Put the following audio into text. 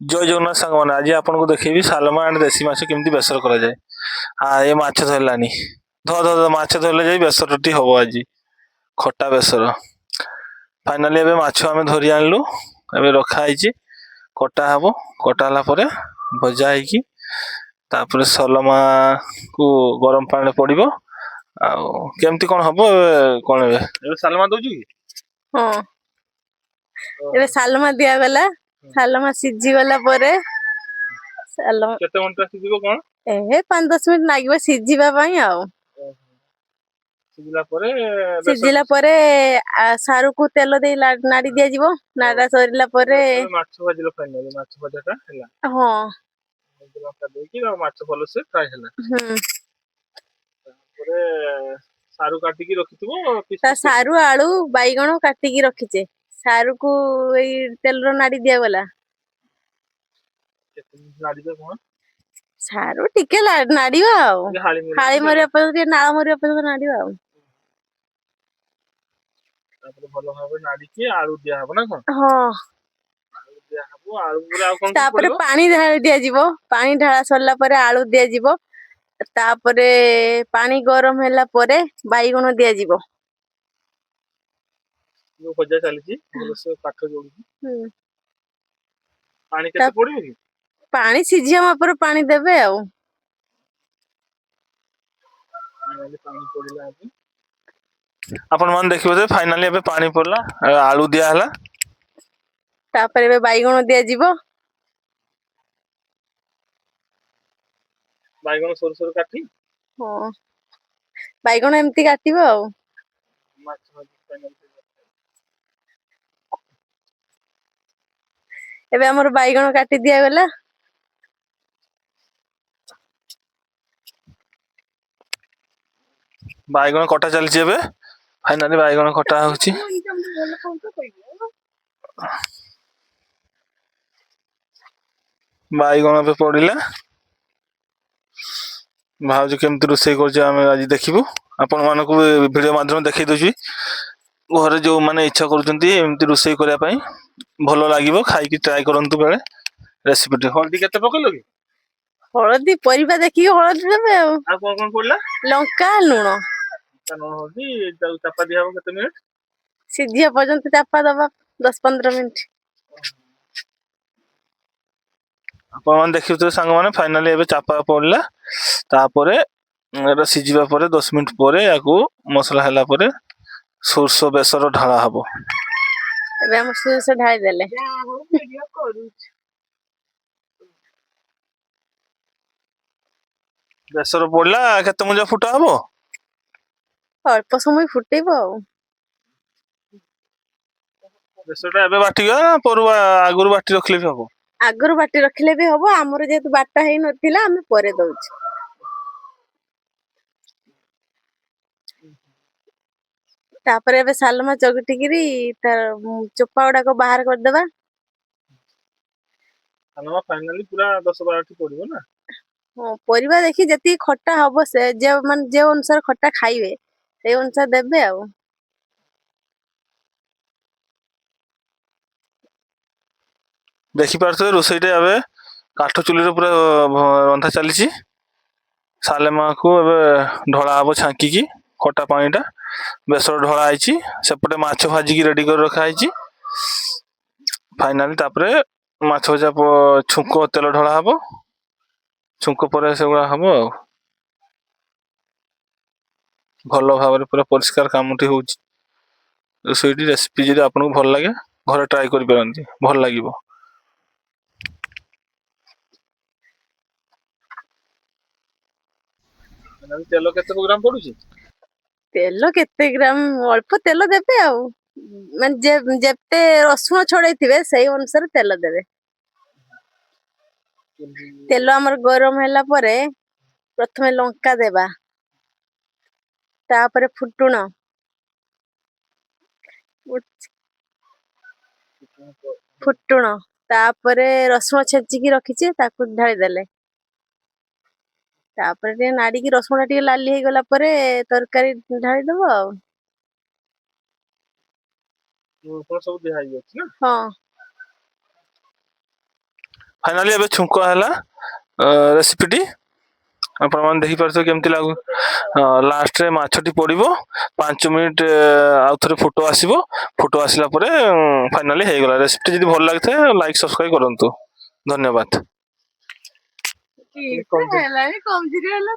ଜୟ ଜଗନ୍ନାଥ ସାଙ୍ଗମାନେ, ଆଜି ଆପଣଙ୍କୁ ଦେଖେଇବି ସାଲମା ଆଣ୍ଡ ଦେଶୀ ମାଛ କେମିତି ବେସର କରାଯାଏ। ଏ ମାଛ ଧରିଲାନି, ଧ ଧ ଧ, ମାଛ ଧରିଲେ ଯାଇ ବେସରଟି ହବ ଆଜି, ଖଟା ବେସର। ଫାଇନାଲି ଏବେ ମାଛ ଆମେ ଧରି ଆଣିଲୁ, ଏବେ ରଖା ହେଇଛି, କଟା ହବ। କଟା ହେଲା ପରେ ଭଜା ହେଇକି ତାପରେ ସଲମାକୁ ଗରମ ପାଣିରେ ପଡ଼ିବ। ଆଉ କେମିତି କଣ ହବ ଏବେ କଣ ଏବେ ଏବେ ସାଲମା ଦଉଛୁ କି? ହଁ, ଏବେ ସାଲମା ଦିଆଗଲା। ସାଲମା ସିଝିଗଲା ପରେ ସାଲମା କେତେ ଘଣ୍ଟା ସିଝିବ କଣ? ଏ 5-10 ମିନିଟ୍ ଲାଗିବ ସିଝିବା ପାଇଁ। ଆଉ ସିଝିଲା ପରେ ସିଝିଲା ପରେ ସାରୁକୁ ତେଲ ଦେଇ ନାଡି ଦିଆଯିବ। ନାଡା ସରିଲା ପରେ ମାଛ ଭାଜିଲ। ଫାଇନାଲି ମାଛ ଭଜାଟା ହେଲା। ହଁ। ଲଙ୍କା ଦେଇକି ଆଉ ମାଛ ଭଲସେ ଫ୍ରାଏ ହେଲା। ତାପରେ ସାରୁ କାଟିକି ରଖିଥିବ। ତା ସାରୁ, ଆଳୁ, ବାଇଗଣ କାଟିକି ରଖିଛେ। ସାରୁକୁ ଏଇ ତେଲର ନାଡି ଦିଆଗଲା। ନାଡିବେ କଣ? ସାରୁ ଟିକେ ନାଡିବା ଆଉ ହାଳି ମରିବା ପର୍ଯ୍ୟନ୍ତ, ଟିକେ ନାଳ ମରିବା ପର୍ଯ୍ୟନ୍ତ ନାଡିବା ଆଉ। ତାପରେ ଭଲ ଭାବରେ ନାଡିକି ଆଳୁ ଦିଆହବ ନା କଣ? ହଁ। ଆଳୁ ଦିଆହବ। ଆଳୁ ପରେ ଆଉ କଣ? ତାପରେ ପାଣି ଢାଳି ଦିଆଯିବ। ପାଣି ଢାଳା ସରିଲା ପରେ ଆଳୁ ଦିଆଯିବ। ତାପରେ ପାଣି ଗରମ ହେଲା ପରେ ବାଇଗଣ ଦିଆଯିବ। ଭଜା ଚାଲିଛି, ଭଲସେ କାଠ ଯୋଡୁଛି। ପାଣି କେତେ ପଡିବ କି? ପାଣି ସିଝିବା ମାପରେ ପାଣି ଦେବେ ଆଉ। ପାଣି ପଡିଲା ଏବେ, ଆପଣ ମାନେ ଦେଖିବେ। ଫାଇନାଲି ଏବେ ପାଣି ପଡିଲା, ଆଳୁ ଦିଆହେଲା। ତାପରେ ଏବେ ବାଇଗଣ ଦିଆଯିବ। ବାଇଗଣ ସରୁ ସରୁ କାଟି। ହଁ, ବାଇଗଣ ଏମିତି କାଟିବ ଆଉ। ମାଛ ଏବେ ଆମର ବାଇଗଣ କାଟି ଦିଆଗଲା। ବାଇଗଣ କଟା ଚାଲିଛି ଏବେ। ଫାଇନାଲି ବାଇଗଣ କଟା ହଉଛି। ବାଇଗଣ ଏବେ ପଡିଲା। ଭାଉଜ କେମିତି ରୋଷେଇ କରୁଛି ଆମେ ଆଜି ଦେଖିବୁ। ଆପଣମାନଙ୍କୁ ଭିଡ଼ିଓ ମାଧ୍ୟମରେ ଦେଖେଇ ଦଉଛି। ଘରେ ଯୋଉମାନେ ଇଚ୍ଛା କରୁଛନ୍ତି ଏମିତି ରୋଷେଇ କରିବା ପାଇଁ, ଭଲ ଲାଗିବ ଖାଇକି, ଟ୍ରାଏ କରନ୍ତୁ ବେଳେ ରେସିପିଟି। ହଳଦୀ କେତେ ପକେଇଲ କି? ହଳଦୀ ପରିବା ଦେଖିକି ହଳଦୀ ଦେବେ ଆଉ। ଆଉ କଣ କଣ ପଡିଲା? ଲଙ୍କା, ଲୁଣ। ଲୁଣ, ହଳଦୀ। ତାକୁ ଚାପା ଦିଆହବ କେତେ ମିନିଟ୍? ସିଝିବା ପର୍ଯ୍ୟନ୍ତ ଚାପା ଦବା, 10-15 ମିନିଟ୍। ଆପଣମାନେ ଦେଖିଥିବେ ସାଙ୍ଗମାନେ, ଫାଇନାଲି ଏବେ ଚାପା ପଡିଲା। ତାପରେ ଏଟା ସିଝିବା ପରେ 10 ମିନିଟ୍ ପରେ ୟାକୁ ମସଲା ହେଲା ପରେ ସୋରିଷ ବେସର ଢାଳା ହବ। ଏବେ ଆମ ସୋରିଷ ଢାଳି ଦେଲେ। ବେସର ପଡିଲା, କେତେ ମଜା ଫୁଟା ହବ? ଅଳ୍ପ ସମୟ ଫୁଟେଇବ ଆଉ। ବେସରଟା ଏବେ ବାଟିବା ନା ପରୁ ଆଗରୁ ବାଟି ରଖିଲେ ବି ହବ? ଆଗରୁ ବାଟି ରଖିଲେ ବି ହବ। ଆମର ଯେହେତୁ ବାଟା ହେଇନଥିଲା, ଆମେ ପରେ ଦଉଛୁ। ତାପରେ ଏବେ ସାଲମା ଚକଟିକିରି ତାର ଚୋପା ଗୁଡାକ ବାହାର କରିଦବା। ସାଲମା ଫାଇନାଲି ପୁରା 10-12ଟି ପଡିବ ନା? ହଁ, ପରିବା ଦେଖି ଯେତିକି ଖଟା ହବ, ସେ ଯେଉଁ ମାନେ ଯେଉଁ ଅନୁସାରେ ଖଟା ଖାଇବେ ସେଇ ଅନୁସାରେ ଦେବେ ଆଉ। ଦେଖିପାରୁଥିବେ, ରୋଷେଇଟା ଏବେ କାଠ ଚୁଲିରେ ପୁରା ରନ୍ଧା ଚାଲିଛି। ସାଲେମାକୁ ଏବେ ଢଳା ହବ ଛାଙ୍କିକି ଖଟା ପାଣିଟା। ବେସର ଢଳା ହେଇଛି, ସେପଟେ ମାଛ ଭାଜିକି ରେଡି କରି ରଖା ହେଇଛି। ଫାଇନାଲି ତାପରେ ମାଛ ଭଜା ଛୁଙ୍କ ତେଲ ଢଳା ହବ। ଛୁଙ୍କ ପରେ ସେଗୁଡା ହବ ଆଉ। ଭଲ ଭାବରେ ପୁରା ପରିଷ୍କାର କାମଟି ହଉଛି ରୋଷେଇଟି। ରେସିପି ଯଦି ଆପଣଙ୍କୁ ଭଲ ଲାଗେ, ଘରେ ଟ୍ରାଏ କରିପାରନ୍ତି, ଭଲ ଲାଗିବ। ତେଲ କେତେ ଗ୍ରାମ ପଡୁଛି? ତେଲ କେତେ ଗ୍ରାମ, ଅଳ୍ପ ତେଲ ଦେବେ ଆଉ। ମାନେ ଯେତେ ରସୁଣ ଛଡେଇଥିବେ ସେଇ ଅନୁସାରେ ତେଲ ଦେବେ। ତେଲ ଆମର ଗରମ ହେଲା ପରେ ପ୍ରଥମେ ଲଙ୍କା ଦେବା, ତାପରେ ଫୁଟୁଣ, ଫୁଟୁଣ, ତାପରେ ରସୁଣ ଛେଚିକି ରଖିଛେ, ତାକୁ ଢାଳି ଦେଲେ। ତାପରେ ଟିକେ ନାଡିକି ରସୁଣ ଟିକେ ଲାଲି ହେଇଗଲା ପରେ ତରକାରୀ ଢାଳି ଦବ ଆଉ। ସବୁ ଦିଆ ହେଇଯାଉଛି ନା? ହଁ। ଫାଇନାଲି ଏବେ ଛୁଙ୍କ ହେଲା ରେସିପିଟି। ଆପଣମାନେ ଦେଖିପାରୁଥିବେ କେମିତି ଲାଗୁ। ଲାଷ୍ଟରେ ମାଛଟି ପଡ଼ିବ, 5 ମିନିଟ୍ ଆଉ ଥରେ ଫୁଟ ଆସିବ। ଫୁଟ ଆସିଲା ପରେ ଫାଇନାଲି ହେଇଗଲା। ରେସିପିଟି ଯଦି ଭଲ ଲାଗିଥାଏ, ଲାଇକ୍, ସବସ୍କ୍ରାଇବ କରନ୍ତୁ। ଧନ୍ୟବାଦ। ହେଲାଣି, କମଜୋରି ହେଲା।